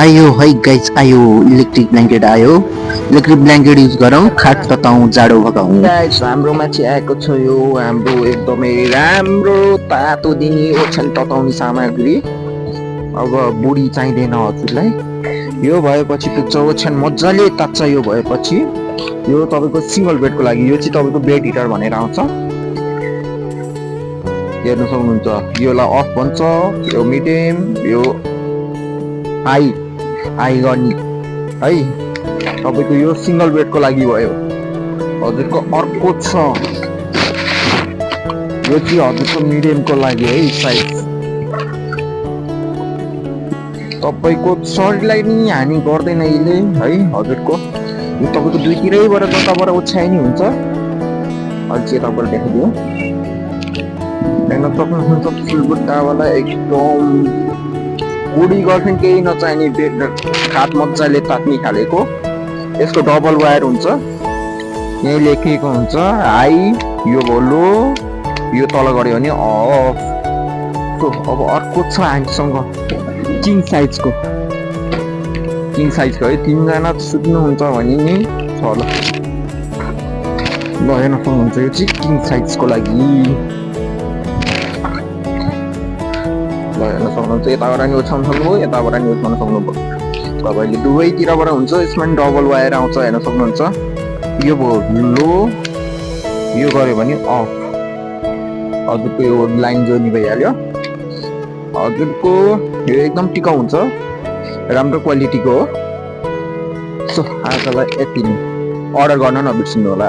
आयो है गाइस आयो इलेक्ट्रिक ब्ल्याङ्केट आयो इलेक्ट्रिक ब्ल्याङ्केट युज गरौँ खाट तताउँ जाडो भगाउँ गाइस हाम्रोमा चाहिँ आएको छ यो हाम्रो एकदमै राम्रो तातो दिने ओछ्यान तताउने सामग्री। अब बुढी चाहिँदैन हजुरलाई। यो भएपछि पुग्छ ओछ्यान मजाले तात्छ। यो भएपछि यो तपाईँको सिङ्गल बेडको लागि यो चाहिँ तपाईँको बेड हिटर भनेर आउँछ। हेर्नु सक्नुहुन्छ योलाई अफ भन्छ, यो मिडियम, यो हाई गर्ने है। तपाईँको यो सिङ्गल बेडको लागि भयो। हजुरको अर्को छ यो चाहिँ हजुरको मिडियमको लागि है साइज। तपाईँको शरीरलाई नि हानि गर्दैन यसले है। हजुरको यो तपाईँको दुईतिरैबाट जताबाट ओछ्याइ नि हुन्छ। अहिले चाहिँ तपाईँलाई देखाइदियो देख्न सक्नुहुन्छ फुलबुट्टावाला एकदम बुढी गर्लफ्रेन्ड केही नचाहिने बेड खाट मजाले तात्ने खालेको। यसको डबल वायर हुन्छ। यहीँ लेखिएको हुन्छ हाई, यो लो, यो तल गऱ्यो भने अफ। अब अर्को छ हामीसँग किङ साइजको है। तिनजना सुत्नुहुन्छ भने नि छ ल हेर्न सक्नुहुन्छ। यो चाहिँ किङ साइजको लागि हेर्न सक्नुहुन्छ। यताबाट नि ओछ्याउन सक्नुभयो, यताबाट नि ओछ्याउन सक्नुभयो। तपाईँले दुवैतिरबाट हुन्छ। यसमा पनि डबल वायर आउँछ हेर्न सक्नुहुन्छ। यो भयो लो, यो गऱ्यो भने अफ। हजुरको यो लाइन जोड्ने भइहाल्यो। हजुरको यो एकदम टिकाउ हुन्छ, राम्रो क्वालिटीको हो। सो आजलाई यति नै। अर्डर गर्न नबिर्सिनु होला।